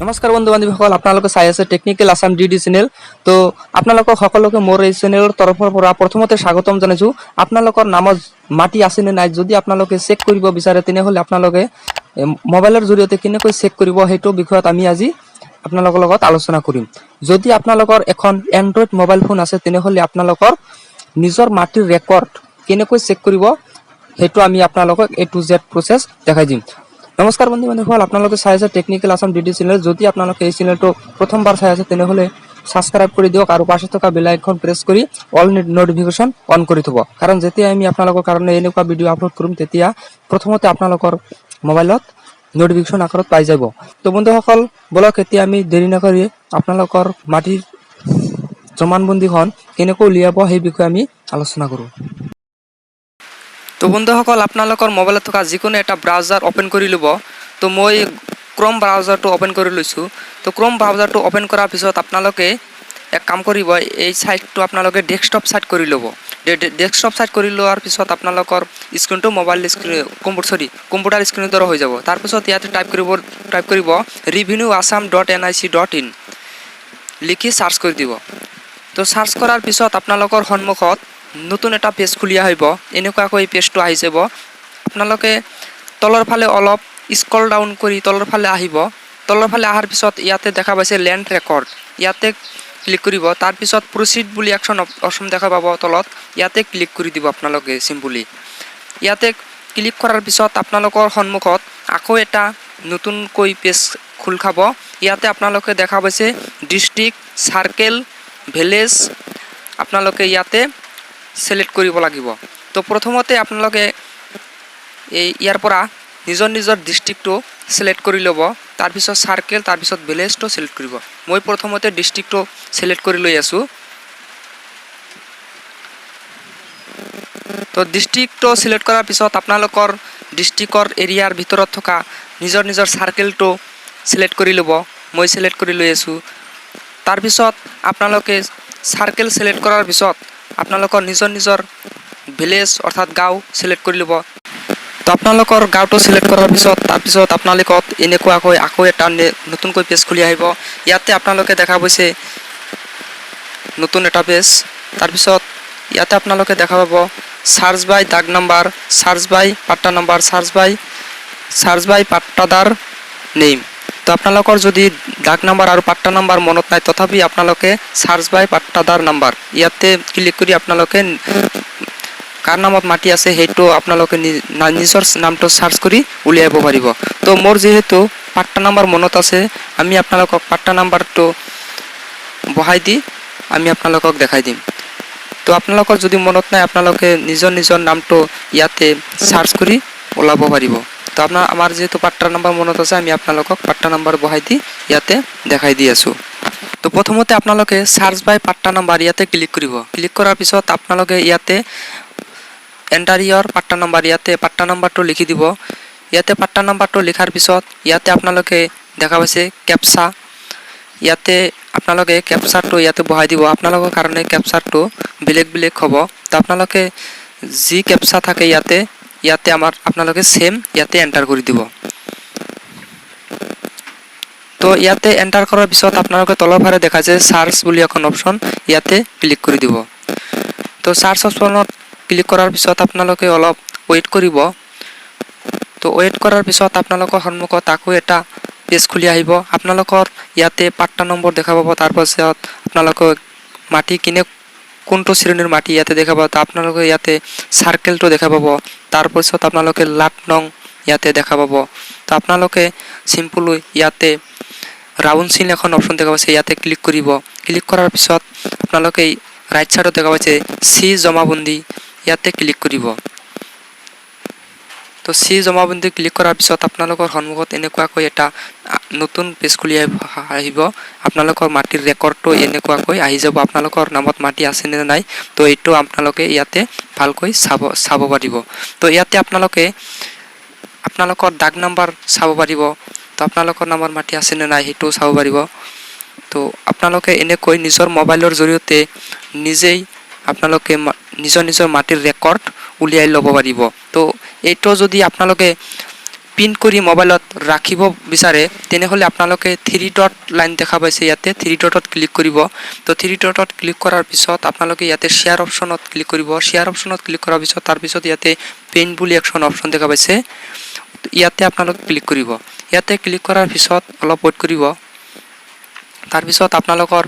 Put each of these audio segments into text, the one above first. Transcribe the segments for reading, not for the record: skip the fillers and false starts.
নমস্কাৰ বন্ধু বান্ধৱীসকল, আপোনালোকে চাই আছে technical Assam D D channel. তো আপোনালোকক সকলোকে মোৰ এই চেনেলৰ তৰফৰ পৰা প্ৰথমতে স্বাগতম জনাইছো। আপোনালোকৰ নামত মাটি আছে নে নাই যদি আপোনালোকে চেক কৰিব বিচাৰে, তেনেহ'লে আপোনালোকে মোবাইলৰ জৰিয়তে কেনেকৈ চেক কৰিব, সেইটো বিষয়ত আমি আজি আপোনালোকৰ লগত আলোচনা কৰিম। যদি আপোনালোকৰ এখন এণ্ড্ৰইড মোবাইল ফোন আছে, তেনেহ'লে আপোনালোকৰ নিজৰ মাটিৰ ৰেকৰ্ড কেনেকৈ চেক কৰিব, সেইটো আমি আপোনালোকক এ টু জেড প্ৰচেছ দেখাই দিম। নমস্কাৰ বন্ধু বান্ধৱীসকল, আপোনালোকে চাই আছে technical Assam D D channel. যদি আপোনালোকে এই চেনেলটো প্ৰথমবাৰ চাই আছে, তেনেহ'লে ছাবস্ক্ৰাইব কৰি দিয়ক আৰু পাছত থকা বেল আইকন প্ৰেছ কৰি অল নটিফিকেশ্যন অন কৰি থ'ব। কাৰণ যেতিয়া আমি আপোনালোকৰ কাৰণে এনেকুৱা ভিডিঅ' আপলোড কৰিম, তেতিয়া প্ৰথমতে আপোনালোকৰ মোবাইলত নটিফিকেশ্যন আকাৰত পাই যাব। তো বন্ধুসকল, বলক এতিয়া আমি দেৰি নকৰি আপোনালোকৰ মাটিৰ জমানবন্দীখন কেনেকৈ উলিয়াব, সেই বিষয়ে আমি আলোচনা কৰোঁ। তো বন্ধুসকল, আপোনালোকৰ মোবাইলত থকা যিকোনো এটা ব্ৰাউজাৰ অ'পেন কৰি ল'ব। তো মই ক্ৰম ব্ৰাউজাৰটো অ'পেন কৰি লৈছোঁ। তো ক্ৰম ব্ৰাউজাৰটো অ'পেন কৰাৰ পিছত আপোনালোকে এক কাম কৰিব, এই ছাইটটো আপোনালোকে ডেস্কটপ ছাইট কৰি ল'ব। ডেস্কটপ ছাইট কৰি লোৱাৰ পিছত আপোনালোকৰ স্ক্ৰীণটো মোবাইল স্ক্ৰীণ কম্পিউটাৰ, চৰি, কম্পিউটাৰ স্ক্ৰীণৰ দৰে হৈ যাব। তাৰপিছত ইয়াতে টাইপ কৰিব revenueassam.nic.in লিখি চাৰ্চ কৰি দিব। তো চাৰ্চ কৰাৰ পিছত আপোনালোকৰ সন্মুখত নতুন এটা পেজ খুলি আহিব। এনেকুৱাকৈ পেজটো আহি যাব। আপোনালোকে তলৰ ফালে অলপ স্ক্ৰল ডাউন কৰি তলৰ ফালে আহিব। তলৰ ফালে অহাৰ পিছত ইয়াতে দেখা পাইছে লেণ্ড ৰেকৰ্ড, ইয়াতে ক্লিক কৰিব। তাৰপিছত প্ৰচিড বুলি একচন অপশ্যন দেখা পাব তলত, ইয়াতে ক্লিক কৰি দিব আপোনালোকে চিম্পুলি। ইয়াতে ক্লিক কৰাৰ পিছত আপোনালোকৰ সন্মুখত আকৌ এটা নতুনকৈ পেজ খোল খাব। ইয়াতে আপোনালোকে দেখা পাইছে ডিষ্ট্ৰিক্ট, চাৰ্কেল, ভিলেজ, আপোনালোকে ইয়াতে চিলেক্ট কৰিব লাগিব। তো প্ৰথমতে আপোনালোকে এই ইয়াৰ পৰা নিজৰ নিজৰ ডিষ্ট্ৰিক্টটো চিলেক্ট কৰি ল'ব, তাৰপিছত চাৰ্কেল, তাৰপিছত ভিলেজটো চিলেক্ট কৰিব। মই প্ৰথমতে ডিষ্ট্ৰিক্টটো চিলেক্ট কৰি লৈ আছোঁ। তো ডিষ্ট্ৰিক্টটো চিলেক্ট কৰাৰ পিছত আপোনালোকৰ ডিষ্ট্ৰিক্টৰ এৰিয়াৰ ভিতৰত থকা নিজৰ নিজৰ চাৰ্কেলটো চিলেক্ট কৰি ল'ব। মই চিলেক্ট কৰি লৈ আছোঁ। তাৰপিছত আপোনালোকে চাৰ্কেল চিলেক্ট কৰাৰ পিছত আপোনালোকৰ নিজৰ নিজৰ ভিলেজ অৰ্থাৎ গাঁও চিলেক্ট কৰি ল'ব। তো আপোনালোকৰ গাঁওটো চিলেক্ট কৰাৰ পিছত, তাৰপিছত আপোনালোকক এনেকুৱাকৈ আকৌ এটা নতুনকৈ পেজ খুলি আহিব। ইয়াতে আপোনালোকে দেখা পাইছে নতুন এটা পেজ। তাৰপিছত ইয়াতে আপোনালোকে দেখা পাব চাৰ্চ বাই দাগ নাম্বাৰ, চাৰ্চ বাই পাট্টা নাম্বাৰ, চাৰ্চ বাই পাট্টাদাৰ নেম। তো আপোনালোকৰ যদি দাগ নাম্বাৰ আৰু পাট্টা নাম্বাৰ মনত নাই, তথাপি আপোনালোকে চাৰ্চ বাই পাট্টাদাৰ নাম্বাৰ ইয়াতে ক্লিক কৰি আপোনালোকে কাৰ নামত মাটি আছে, সেইটো আপোনালোকে নিজৰ নামটো চাৰ্চ কৰি উলিয়াব পাৰিব। তো মোৰ যিহেতু পাট্টা নাম্বাৰ মনত আছে, আমি আপোনালোকক পাট্টা নাম্বাৰটো বহাই দি আমি আপোনালোকক দেখাই দিম। তো আপোনালোকৰ যদি মনত নাই, আপোনালোকে নিজৰ নিজৰ নামটো ইয়াতে চাৰ্চ কৰি ওলাব পাৰিব। তো আমাৰ যিহেতু পাট্টা নাম্বাৰ মনত আছে, আমি আপোনালোকক পাট্টা নাম্বাৰ বহাই দি ইয়াতে দেখাই দি আছোঁ। তো প্ৰথমতে আপোনালোকে চাৰ্চ বাই পাট্টা নাম্বাৰ ইয়াতে ক্লিক কৰিব। ক্লিক কৰাৰ পিছত আপোনালোকে ইয়াতে এণ্টাৰ ইয়ৰ পাট্টা নাম্বাৰ, ইয়াতে পাট্টা নাম্বাৰটো লিখি দিব। ইয়াতে পাট্টা নাম্বাৰটো লিখাৰ পিছত ইয়াতে আপোনালোকে দেখা পাইছে কেপচা, ইয়াতে আপোনালোকে কেপচাৰটো ইয়াতে বহাই দিব। আপোনালোকৰ কাৰণে কেপচাৰটো বেলেগ বেলেগ হ'ব। তো আপোনালোকে যি কেপচা থাকে ইয়াতে ইয়াতে আমাৰ আপোনালোকে ছেম ইয়াতে এণ্টাৰ কৰি দিব। তো ইয়াতে এণ্টাৰ কৰাৰ পিছত আপোনালোকে তলৰ ফালে দেখা যায় চাৰ্চ বুলি এখন অপশ্যন, ইয়াতে ক্লিক কৰি দিব। তো চাৰ্চ অপশ্যনত ক্লিক কৰাৰ পিছত আপোনালোকে অলপ ৱেইট কৰিব। তো ৱেইট কৰাৰ পিছত আপোনালোকৰ সন্মুখত আকৌ এটা পেজ খুলি আহিব। আপোনালোকৰ ইয়াতে পাট্টা নম্বৰ দেখা পাব। তাৰপাছত আপোনালোকক মাটি কিনে কোনটো শ্ৰেণীৰ মাটি ইয়াতে দেখা পাব। তো আপোনালোকে ইয়াতে চাৰ্কেলটো দেখা পাব। তাৰপিছত আপোনালোকে লাট নং ইয়াতে দেখা পাব। তো আপোনালোকে চিম্পলি ইয়াতে ৰাউণ্ড চিন এখন অপশ্যন দেখা পাইছে, ইয়াতে ক্লিক কৰিব। ক্লিক কৰাৰ পিছত আপোনালোকে ৰাইট ছাইডত দেখা পাইছে চি জমাবন্দী, ইয়াতে ক্লিক কৰিব। তো চি জমাবন্দী ক্লিক কৰাৰ পিছত আপোনালোকৰ সন্মুখত এনেকুৱাকৈ এটা নতুন পেজ খুলি আহিব। আপোনালোকৰ মাটিৰ ৰেকৰ্ডটো এনেকুৱাকৈ আহি যাব। আপোনালোকৰ নামত মাটি আছেনে নাই, তো এইটো আপোনালোকে ইয়াতে ভালকৈ চাব পাৰিব। তো ইয়াতে আপোনালোকে আপোনালোকৰ দাগ নাম্বাৰ চাব পাৰিব। তো আপোনালোকৰ নামৰ মাটি আছেনে নাই, সেইটোও চাব পাৰিব। তো আপোনালোকে এনেকৈ নিজৰ মোবাইলৰ জৰিয়তে নিজেই আপোনালোকে নিজৰ নিজৰ মাটিৰ ৰেকৰ্ড উলিয়াই ল'ব পাৰিব। তো এইটো যদি আপোনালোকে প্ৰিণ্ট কৰি মোবাইলত ৰাখিব বিচাৰে, তেনেহ'লে আপোনালোকে থ্ৰী ডট লাইন দেখা পাইছে, ইয়াতে থ্ৰী ডটত ক্লিক কৰিব। তো থ্ৰী ডটত ক্লিক কৰাৰ পিছত আপোনালোকে ইয়াতে শ্বেয়াৰ অপশ্যনত ক্লিক কৰিব। শ্বেয়াৰ অপশ্যনত ক্লিক কৰাৰ পিছত, তাৰপিছত ইয়াতে প্ৰিণ্ট বুলি এখন অপশ্যন দেখা পাইছে, ইয়াতে আপোনালোকে ক্লিক কৰিব। ইয়াতে ক্লিক কৰাৰ পিছত অলপ ৱেইট কৰিব। তাৰপিছত আপোনালোকৰ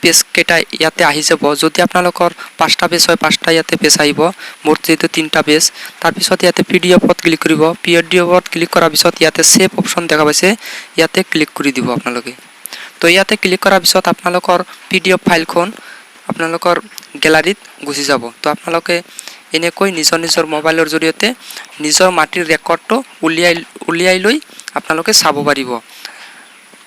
পেজকেইটা ইয়াতে আহি যাব। যদি আপোনালোকৰ পাঁচটা পেজ হয়, পাঁচটা ইয়াতে পেজ আহিব। মোৰ যিহেতু তিনিটা পেজ। তাৰপিছত ইয়াতে পিডিএফত ক্লিক কৰিব। পিডিএফত ক্লিক কৰাৰ পিছত ইয়াতে ছেভ অপশ্যন দেখা পাইছে, ইয়াতে ক্লিক কৰি দিব আপোনালোকে। তো ইয়াতে ক্লিক কৰাৰ পিছত আপোনালোকৰ পিডিএফ ফাইলখন আপোনালোকৰ গেলাৰীত গুচি যাব। তো আপোনালোকে এনেকৈ নিজৰ নিজৰ মোবাইলৰ জৰিয়তে নিজৰ মাটিৰ ৰেকৰ্ডটো উলিয়াই উলিয়াই লৈ আপোনালোকে চাব পাৰিব।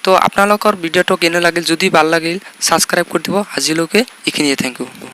তো আপোনালোকৰ ভিডিঅ'টো কেনে লাগিল? যদি ভাল লাগিল, ছাবস্ক্ৰাইব কৰি দিব। আজিলৈকে এইখিনিয়ে। Thank U.